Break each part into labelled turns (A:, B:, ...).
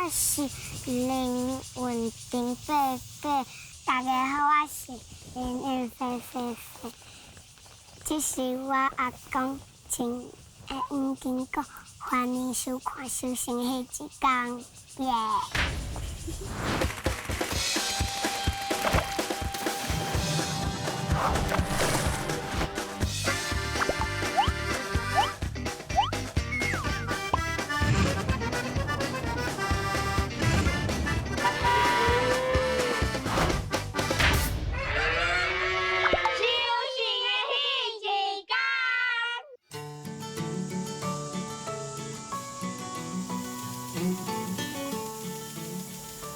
A: 我是林文婷伯伯，大家好，我是林燕飞飞飞。这是我阿公穿的黄金果，欢迎收看修行彼一天，耶！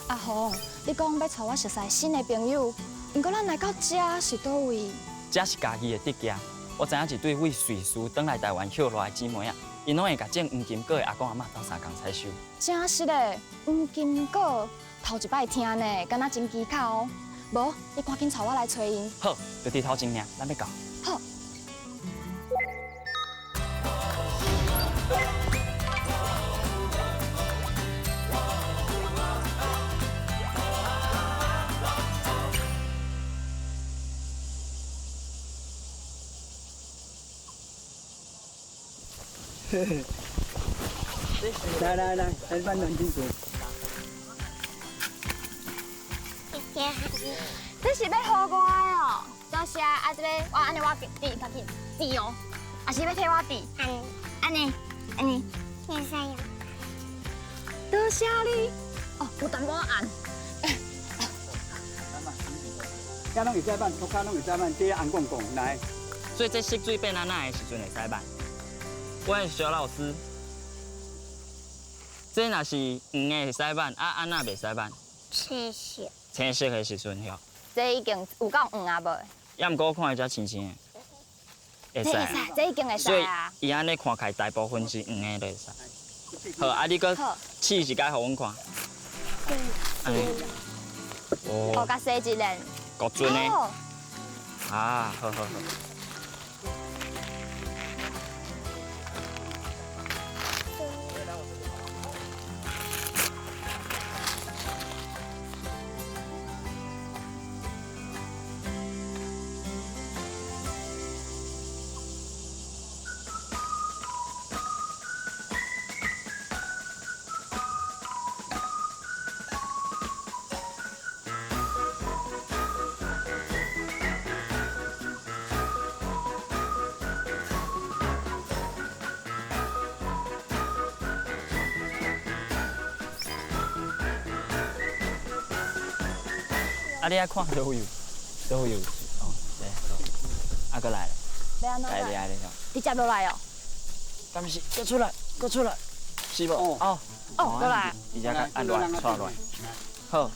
B: 阿红，你讲欲带我熟似新的朋友，毋过咱来到遮是佗位？
C: 遮是家己的地界。我知影一对为瑞士转来台湾歇落的姊妹仔，𪜶拢会共种黄金果的阿公阿嬷斗相共采收。
B: 真实的黄金果，头一摆听呢，敢若真蹊跷哦。无，你赶紧带我来揣𪜶。
C: 好，就伫头前尔，咱欲到。
B: 好。
D: 来来来，来慢慢进去。
B: 这是欲予我的哦，多谢啊！这个我按呢我递家己递哦，抑是欲替我递？按呢按呢，
A: 会使用。
B: 多谢你哦，有淡薄仔按。
D: 遮拢会使挽，涂跤拢会使挽，这红摃摃来。
C: 所以这色水变按怎的时阵会使挽？我是小老师，这若是黄的会使挽，啊按怎袂使挽？
A: 青色。
C: 青色的时阵吼。
B: 这已经有够黄啊无？
C: 也毋过我看伊遮青青的，会使。
B: 这已经会使啊。
C: 所以伊按呢看起来大部分是黄的就会使。好，啊你阁试一摆予阮看。按呢。
B: 哦，共洗一下。
C: 够准的。啊，好好好。啊！你爱看佗位有，佗位有哦，对，啊，阁来
B: 了，
C: 来来来，
B: 直接落来哦。
C: 敢是，阁出来，阁出来，是无？哦，
B: 哦，阁来。
C: 直接按落来，掣落来，好。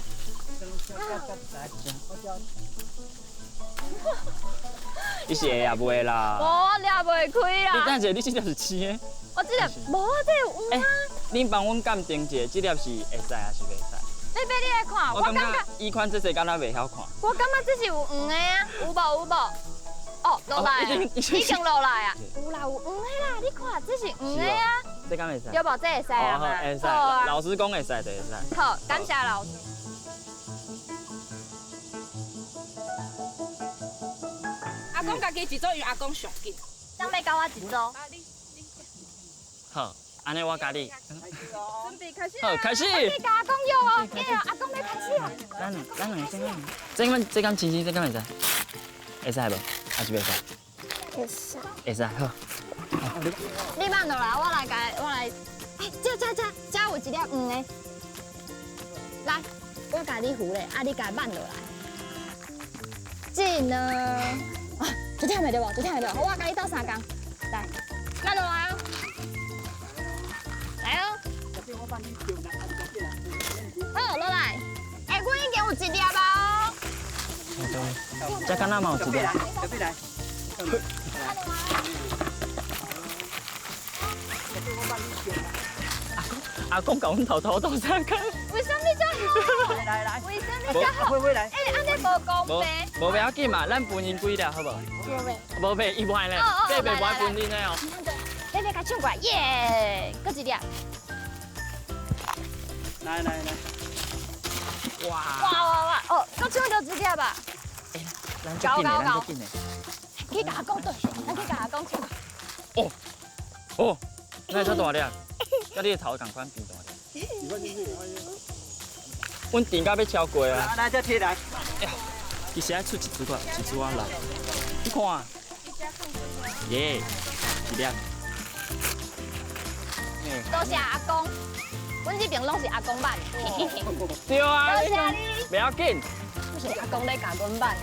C: 你是会也袂啦？
B: 我掠袂开啦。
C: 你等下，你这粒是青的。
B: 我这粒无，这有黄啊。
C: 恁帮阮鉴定一下，这粒是会使抑是袂使？
B: 你欲你来看，
C: 我感觉伊款这个敢若袂晓看。
B: 我感觉这是有黄的啊，有无有无？哦，落来，已经落来啊。有啦，有黄的啦，你看这是黄的啊。
C: 这敢会使？
B: 对无？这会使啊嘛？
C: 会使。老师讲会使就会使。
B: 好，感谢老师。
E: 阿公家己一组，因为阿公上紧。
B: 想欲佮我一组。
C: 好。按呢我共你。
E: 准备开始。
C: 好，开始。
B: 你共阿公约哦，对哦，阿公欲开始啊。
C: 等等等下，这敢这敢青青，这敢会使？会使无？还是袂使？
A: 会使。
C: 会使，好。
B: 你慢落来，我来共，我来。哎，这这这这有一粒黄的。来，我共你扶咧，啊，你共慢落来。这呢，啊，足忝的对无？足忝的对无？我共你斗相共，来，慢落来哦。来哦！好，落来。哎，我已经有一粒啊！
C: 这敢若嘛有一粒。
D: 来。
C: 阿公共阮偷偷斗相共。
B: 为啥物遮好？
D: 来来。
B: 为啥物遮好？
D: 来。
B: 哎，按呢无公平。
C: 无要紧嘛，咱分𪜶几粒好无？无袂，伊无爱咧，这袂无爱分恁的哦。
B: 你来共抢过来，耶！阁一粒。
D: 來來來。
C: 哇！
B: 哇哇哇！哦，閣搶著一粒啊！
C: 咱足緊的，咱足緊的。
B: 去共阿公對，咱去共阿公搶。
C: 哦哦，哪會遮大粒？佮你的頭仝款變大粒。阮甜到欲超過啊！
D: 來，這貼來。
C: 哎呀，其實愛出一撮仔，一撮仔來。你看，耶，一粒。
B: 多謝阿公，阮這邊攏是阿公挽的。
C: 對啊，
B: 多謝你。
C: 袂要緊。
B: 不是阿公咧共阮挽的，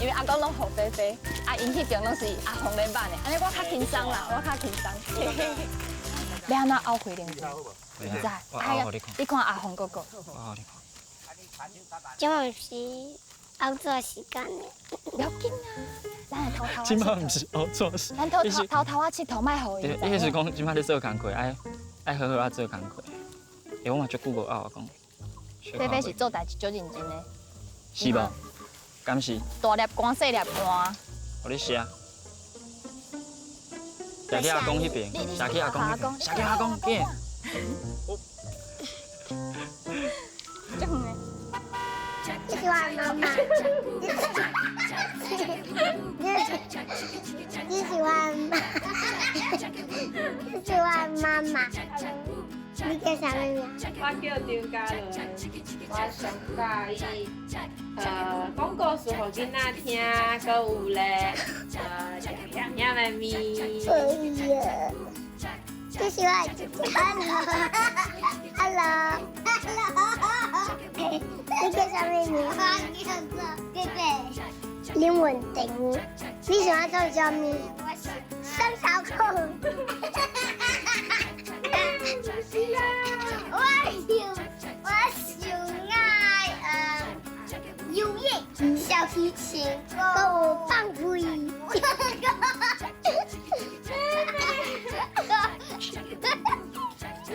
B: 因為阿公攏予飛飛，啊，𪜶彼邊攏是阿鳳咧挽的，按呢我較輕鬆啦，我較輕鬆。欲按怎拗回龍珠？毋知，
C: 我拗予你看。
B: 你看阿鳳哥哥。
C: 我拗予你看。
A: 這嘛毋是拗紙時間的。
B: 不要緊啊，咱來偷偷。
C: 這馬毋是拗紙時。
B: 咱偷偷偷偷仔𨑨迌，莫予𪜶。
C: 意思講，這馬咧做工課，愛愛好好仔做工課。欸，我嘛足久無拗阿公。
B: 飛飛是做代誌足認真的。
C: 是無？敢是？
B: 大粒肝，細粒肝。
C: 予你寫。寫去阿公彼邊，寫去阿公彼邊，寫去阿公，緊。
B: 足遠的。
A: 你喜歡媽媽？你喜歡媽？你喜歡媽媽？你叫啥物名？
E: 我叫張嘉倫，我上佮意講故事予囡仔聽，閣有咧食甜甜的麵。
A: 哎呀，你喜歡？Hello，Hello，你叫啥物名？我叫做貝貝。林文婷，你喜歡做啥物？生小狗。我上愛游泳、小提琴，閣有放屁。
E: 你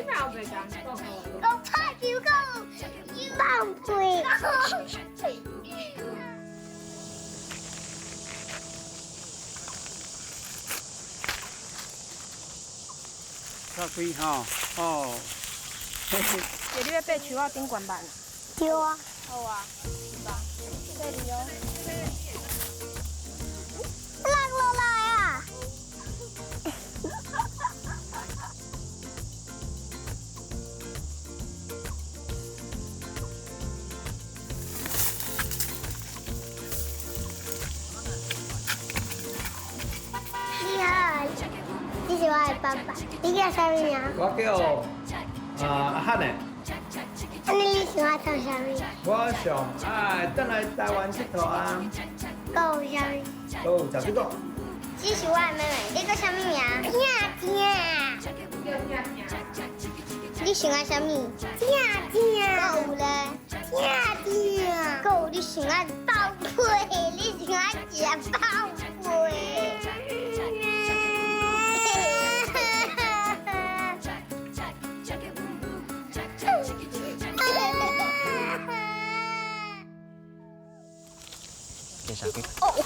E: 嘛有袂共講？
A: 閣拍球，閣有放屁。
D: 较开吼，哦。
E: 姐，你欲爬樹仔頂懸挽？
A: 對啊。
E: 好啊，是吧？這裡哦。
A: 落落來啊！你好，這是我的爸爸。你叫啥物名？
F: 我叫阿漢呢。
A: 按呢你喜歡做啥物？
F: 我上愛轉來台灣𨑨迌啊。
A: 閣有啥物？
F: 閣有食水果。
A: 這是我的妹妹，你叫啥物名？聽聽。你喜歡啥物？聽聽。閣有咧？聽聽。閣有你喜歡放屁，你喜歡食放屁。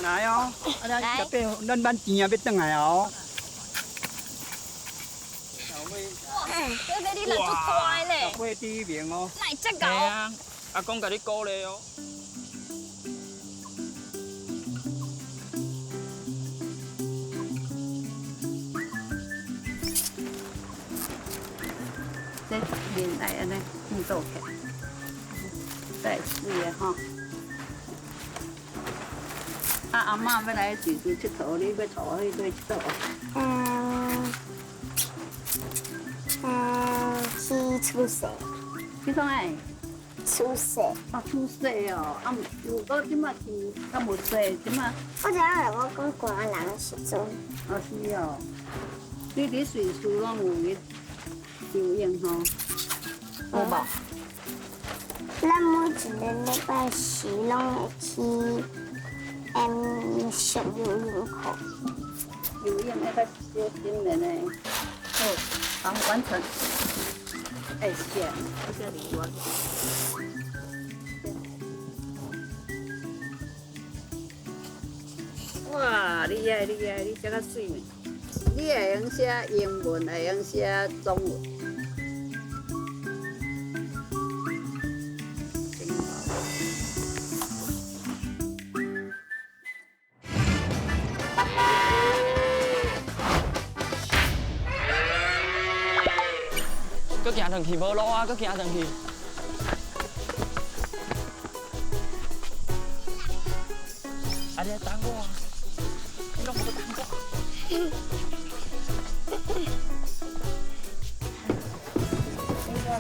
D: 來哦，來，咱挽甜仔欲轉來哦。
B: 哇，飛飛你力足大呢！
D: 十八第一名哦。
B: 哪會遮𠢕？
C: 啊，阿公共你鼓勵哦。
G: 這面愛按呢放倒起來，才會媠的吼。啊，阿嬤欲來瑞士𨑨迌，你欲帶我去佗佚佗？
A: 去出世。
G: 去創啥？
A: 出世。
G: 啊，出世哦，啊，毋過這馬天較無雪，這馬。
A: 我知影我講寒人的時陣。
G: 哦，是哦。你佇瑞士攏有去游泳吼？有無？
A: 咱每一个禮拜四攏會去上游泳課。
G: 游泳愛較小心的呢。好，好，完成。哎，是啊，這裡我。哇，厲害厲害，你寫較媠呢。你會曉寫英文，會曉寫中文。
C: 行轉去，無路啊，閣行轉去。啊！你來等我，你攏無等我。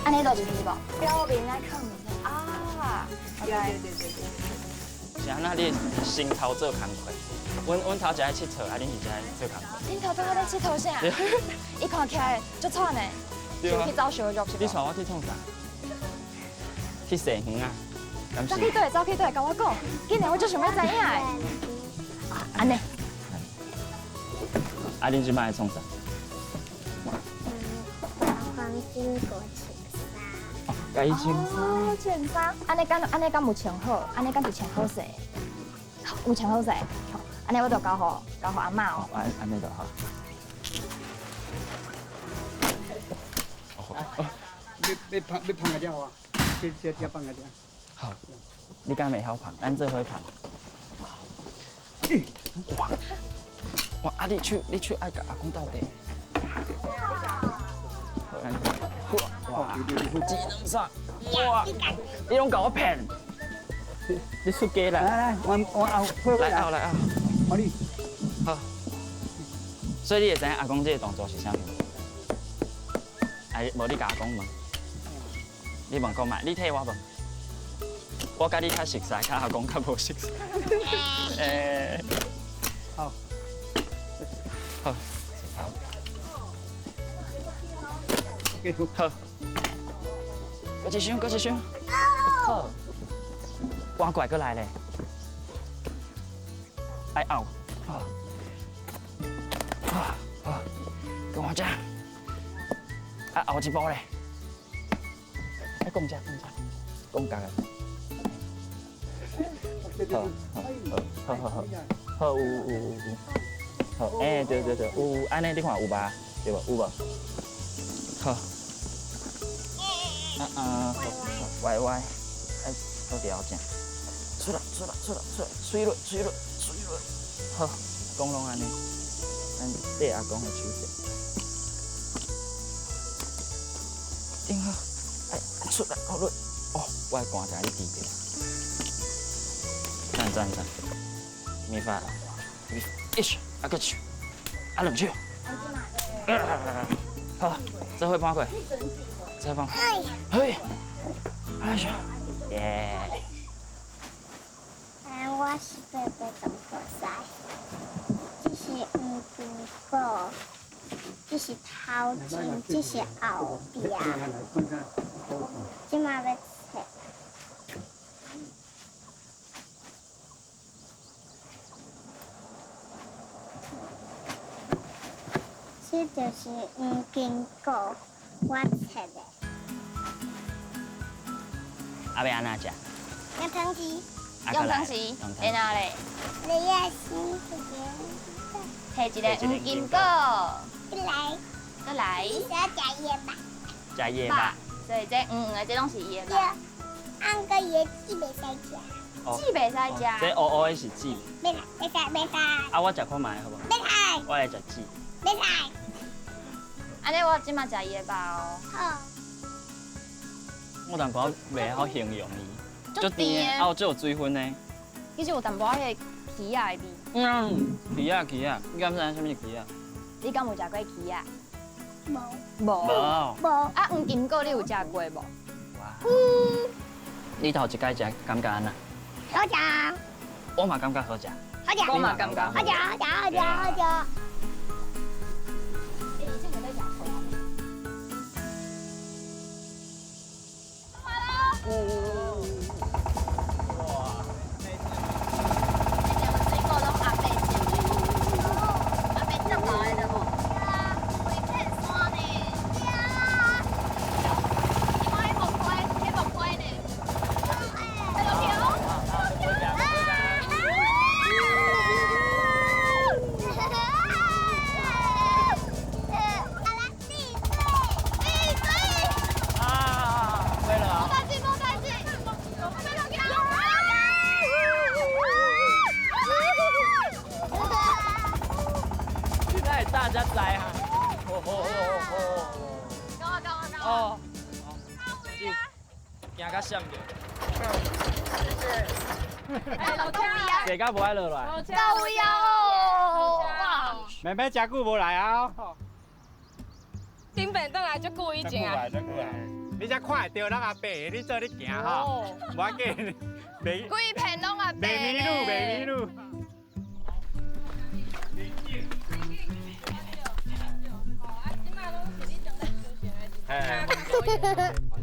B: 按呢落入去無？表面愛囥啊！對對對對。
C: 是按怎？你先頭做工課，阮頭一愛𨑨迌，啊，恁是一愛做工課。
B: 恁頭拄仔咧𨑨迌啥？伊看起來足喘的，是去走小腳是無？
C: 你帶我去創啥？去踅園啊？
B: 走去佗？走去佗？共我講，緊來我足想欲知影的。按呢。
C: 啊，恁這擺愛創啥？
A: 黃金果穿衫。
C: 哦，共伊穿衫。
B: 哦，穿衫。按呢敢有穿好？按呢敢是穿好勢？有穿好勢。按呢我就交予阿嬤哦。
C: 按呢就好。
D: 欲捧欲捧個了啊？這放個了。
C: 好，你敢袂曉捧？咱做伙捧。哇！哇！啊，你手愛共阿公鬥地。哇！一兩三，哇！你攏共我騙！你出家啦！
D: 來來，我後
C: 來後來後。
D: 我你。
C: 好。所以你會知影阿公這個動作是啥物？哎，無你共阿公問。你問看覓，你替我問。我佮你較熟似，較阿公較無熟似。欸。
D: 好。
C: 好。好。閣一箱，閣一箱。好。彎過來，閣來咧。愛拗。好。好，好，跟我這。啊，後一步咧。愛講這，講這，講共的。好，好，好，好，好，好，有有有有。好，欸，對對對，有，按呢你看有吧？對無？有無？好。啊啊，歪歪，愛倒調正。出來，出來，出來，出來，水落，水落，水落。好，講攏按呢，咱綴阿公的手勢。頂好，哎，出來，好落。哦，我的汗共你滴著。讚讚讚，沒法，一手，啊閣手，啊兩手。好，做伙搬過，做伙搬。嘿，哎呀，耶！
A: 啊，我是伯伯中国赛，這是黃金果，這是頭前，這是後壁。這馬欲切。這就是黃金果，我切的。
C: 啊，欲按怎食？
A: 用湯匙。
B: 用湯匙。然後咧？
A: 你也是
B: 摕一个黃金果。
A: 來。
B: 閣來。
A: 你想食葉肉。
C: 食葉肉。
B: 所以這黃黃的這攏是葉肉。
A: 按個葉子袂使食。
B: 籽袂使食。
C: 這烏烏的是籽。
A: 袂使，袂使，袂使。
C: 啊，我食看覓好無？
A: 袂使。
C: 我來食籽。
A: 袂使。
B: 按呢，我這馬食葉肉哦。
A: 好。
C: 我淡薄袂曉形容伊，足甜的，啊有足有水分的。
B: 其實有淡薄仔彼個柿仔的味。
C: 嗯，柿仔柿仔，你敢知影啥物是柿仔？
B: 你敢有食過柿仔？
A: 無。
B: 無。
A: 無。
B: 啊，黃金果你有食過無？
A: 有。
C: 你頭一擺食感覺按怎？
A: 好食。
C: 我嘛感覺好食。
A: 好食。
C: 我嘛感覺
A: 好食，好食，好食，好食。
C: 哇！
B: 水果攏阿伯種的，阿伯種落的對無？對啊，規片山呢。對啊。你看彼木瓜，彼木瓜呢？哎，落去哦！
C: 啊！会了啊！你哪会大家知啊？哦哦哦哦！行甲闪著。
E: 哎，老车，
C: 坐甲无爱落来。
B: 到位哦！哇！
D: 妹妹真久无来啊！
E: 顶摆转来足久以前啊。
D: 足久啊！你才看会著咱阿伯，你做咧行吼，无要紧，袂。
B: 规片拢阿伯。
D: 袂迷路，袂迷路。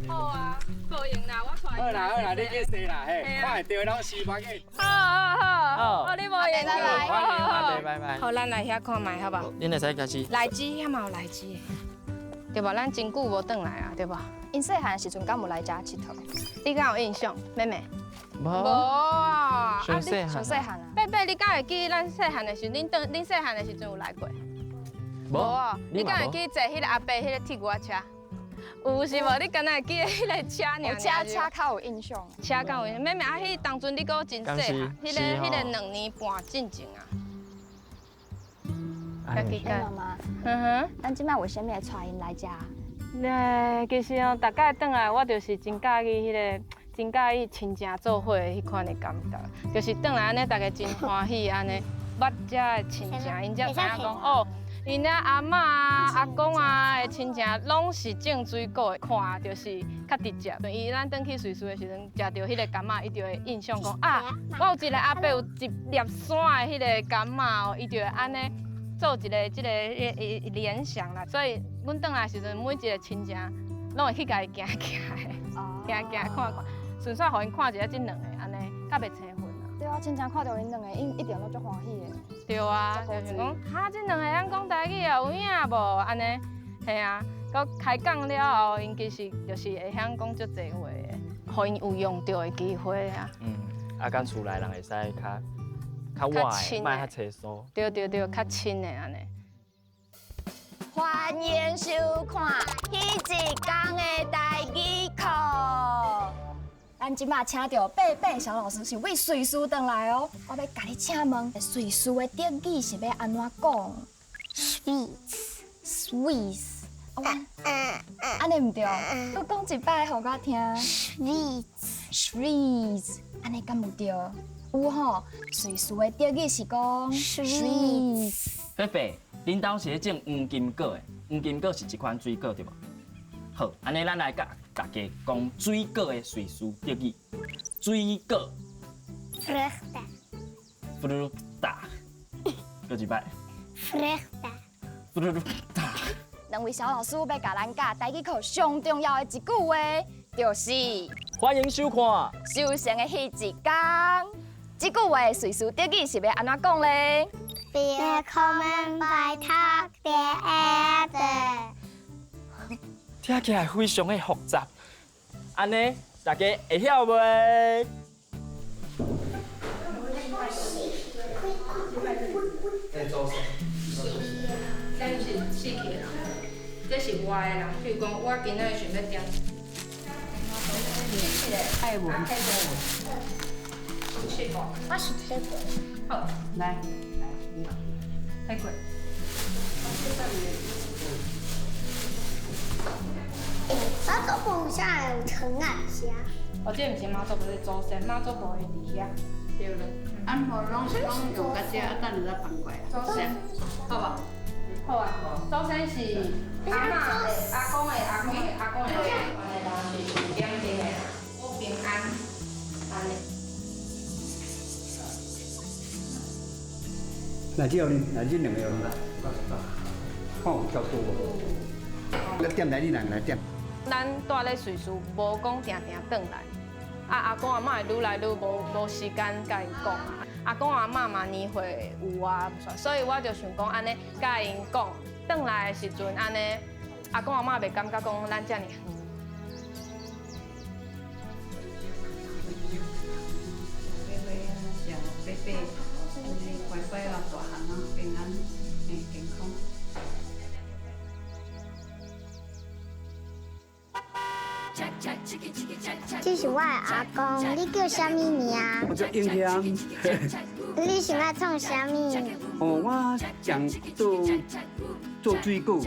E: 好啊，无用啦，我看。
D: 好啦好啦，你去洗啦，嘿，看会著拢是，无要紧。
E: 好好好，好你无用
B: 拜
C: 拜，拜拜。
E: 好，咱来遐看觅好无？
C: 恁会使开始。
E: 荔枝遐嘛有荔枝，对无？咱真久无转来啊，对无？𪜶
B: 细汉时阵敢有来遮𨑨迌？
E: 你敢有印象，妹妹？
C: 无
E: 啊，
C: 上细汉。
B: 上细汉啊。
E: 伯伯，你敢会记咱细汉的时阵？恁细汉的时阵有来过？无啊。你敢会记坐彼个阿伯彼个铁牛仔车？有是无？你敢若会记得彼个车尔？
B: 车较有印象。
E: 车较有印象。妹妹啊，彼当阵你阁真细汉，彼个2年半进前啊。
B: 妈妈，
E: 嗯哼，
B: 咱这摆为啥物会带𪜶来遮？
E: 咧，其实哦，逐摆转来我就是真佮意彼个，真佮意亲情做伙的彼款的感觉，就是转来按呢，逐家真欢喜按呢，捌遮的亲情，𪜶才知影讲哦。𪜶的阿嬷啊、阿公啊的亲情，拢是种水果的，看就是较直接。伊咱转去瑞士的时阵，食著彼个柑仔，伊就会印象讲啊，我有一个阿伯有一粒山的彼个柑仔哦，伊就会按呢做一个这个联想啦。所以，阮转来的时阵，每一个亲情拢会去共伊行行的，行行看看，顺续予𪜶看一下这两个按呢，较袂生分。
B: 对啊，亲情看著𪜶两个，𪜶一定拢足欢喜的。
E: 对啊，就是讲，哈，这两个人讲台语啊，有影无？按呢，嘿啊，阁开讲了后，𪜶其实就是会晓讲足济话的，予𪜶有用著的机会啊。
C: 嗯，啊，讲厝内人会使较较活的，莫较清疏。
E: 对对对，较亲的按呢。
B: 欢迎收看《彼一天的台语课》。咱这摆请著伯伯小老师是为瑞士转来哦，我欲共你请问，瑞士的德语是欲按怎讲
A: ？Swiss。
B: Swiss。按呢毋对，阁讲一摆予我听。
A: Swiss。
B: Swiss。按呢敢有对？有吼，瑞士的德语是讲
A: Swiss。
C: 伯伯，恁兜是咧种黄金果的，黄金果是一款水果对无？好，按呢咱来共大家讲水果的瑞士德语。水果。
A: Früchte。
C: Früchte。阁一摆。
A: Früchte。
C: Früchte。
B: 两位小老师欲共咱教台语课上重要的一句话，就是
C: 欢迎收看
B: 收成的彼一天。这句话瑞士德语是欲按怎讲咧
A: ？Willkommen bei Tag der Erde。
C: 听起来非常的复杂，按呢，大家会晓袂？
E: 这是死去的人，这是活的人。比如讲，我今仔日想欲点。
G: 爱文。
A: 我是这个。
E: 好，
G: 来，来，你
E: 开过。
A: 妈祖婆啥有藤仔遮？
E: 哦，这毋是妈祖婆，是祖先，妈祖婆会伫遐，对咧。
G: 按婆拢拢用到这，啊，等下再放过来。
E: 祖先，好无？好啊。祖先是阿嬷的、阿公的、阿公的、阿公的，按呢啦，是点灯的，保平安，按呢。
D: 来这呢，来这两个，看有够多无？来点来，你两个来点。
E: 咱蹛咧瑞士，无讲定定转来，啊，阿公阿嬷会愈来愈无时间共𪜶讲啊。阿公阿嬷嘛年岁有啊，所以我就想讲按呢，共𪜶讲，转来的时阵按呢，阿公阿嬷袂感觉讲咱遮尔远。
G: 小伯伯，乖乖啊，大汉啊，平安，健康。
A: 这是我的阿公，你叫啥物名？
D: 我叫英强。
A: 你想欲创啥物？
D: 哦，我想做做水果。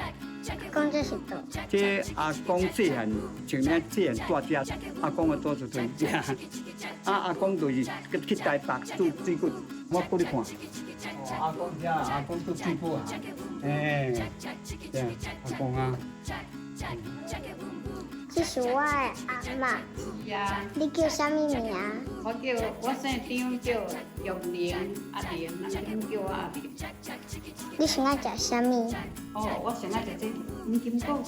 A: 公这是做。
D: 这阿公细汉，像咱细汉蹛遮，阿公的桌子就是遮。啊，阿公就是去台北做水果，我过去看。哦，阿公遮，阿公做水果啊。哎，对，阿公啊。
A: 这是我的阿嬷。
G: 是啊。
A: 你叫啥物名？
G: 我叫我姓张，叫玉玲，阿玲，人叫我阿玲。
A: 你上爱食啥物？
G: 哦，我上爱食这黄金果。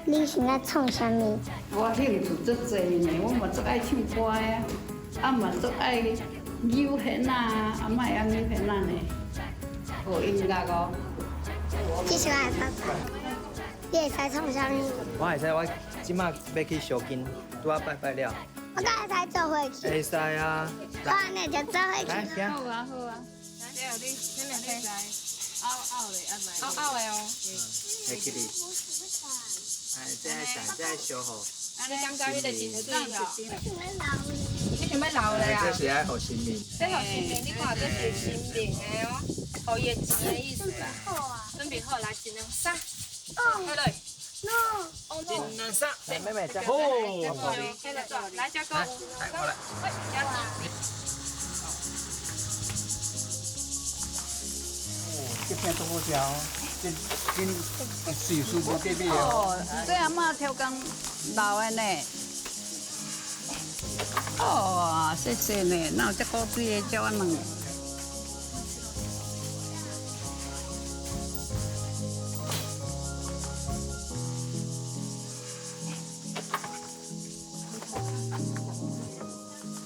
A: 你上爱创啥物？
G: 我兴趣足济呢，我嘛足爱唱歌的啊，啊嘛足爱扭弦仔，阿嬷会晓扭弦仔呢，学音乐哦。
A: 这是我的爸爸。你会使创啥物？
F: 我会使，我这马欲去相见，拄仔拜拜了。
A: 我敢会使做伙去？
F: 会使啊。
A: 好，那就做伙去。
F: 来，行。
E: 好啊，好啊。来，你，你两个。拗拗的，拗拗的哦。
F: 会记哩。哎，这爱洗，这爱烧好。
E: 你感觉彼个真媠哦？你想欲留咧啊？
F: 这是爱予神明。
E: 这予神明，你看这是神明的哦，予伊的钱的意思啦。准备好，来一两三，好来。
A: No。
F: 一两三，妹妹加。好。
E: 来，嘉哥。
F: 来，过来。
D: 这片都好食哦，这真岁数无计比哦。
G: 这阿嬷超工老的呢。哦，谢谢呢，哪有这古水的鸟仔卵？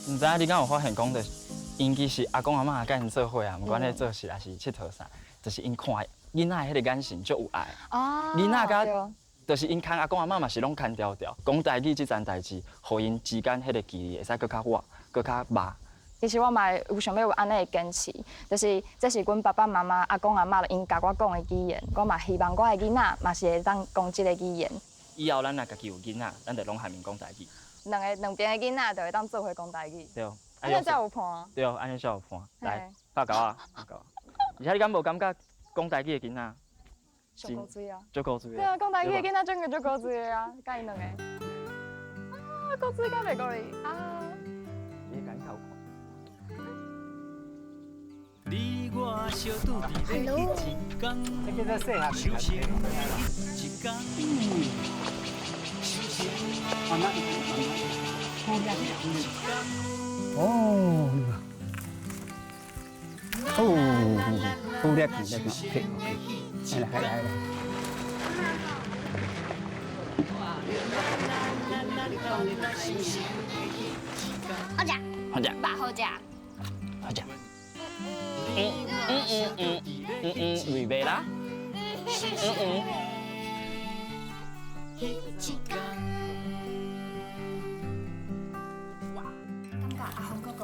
C: 毋知影你敢有发现讲，就是𪜶其实阿公阿嬷佮𪜶做伙啊，毋管咧做事抑是𨑨迌啥，就是𪜶看囡仔的彼个眼神足有爱。
B: 哦。
C: 囡仔佮就是𪜶牵阿公阿嬷嘛是拢牵牢牢，讲台语这层代志，予𪜶之间彼个距离会使阁较远，阁较密。
B: 其实我嘛有想欲有按呢的坚持，就是这是阮爸爸妈妈、阿公阿嬷𪜶共我讲的语言，我嘛希望我的囡仔嘛是会当讲这个语言。
C: 以后咱若家己有囡仔，咱就拢含𪜶讲台语。
B: 两个两边的囡仔就会当做伙讲台语。
C: 对。
B: 按呢才有伴。
C: 对，按呢才有伴。来，拍勾仔，拍勾仔。而且你敢无感觉讲台语的囡仔？
B: 足古锥啊！
C: 足古锥。
B: 对啊，讲台语的囡仔总归足古锥的啊，佮𪜶两个。啊，古锥敢袂过去啊！
C: 你敢头看？
H: 你我相拄伫咧彼一天，
D: 这叫做细汉。
H: 相识彼一天。
D: 慢慢，慢慢，哦，哦，好叻，叻，OK OK，来来来来。
A: 好食。
C: 好食。
B: 饱好食。
C: 好食。嗯嗯嗯嗯嗯嗯，预备啦。嗯嗯。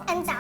A: 按照。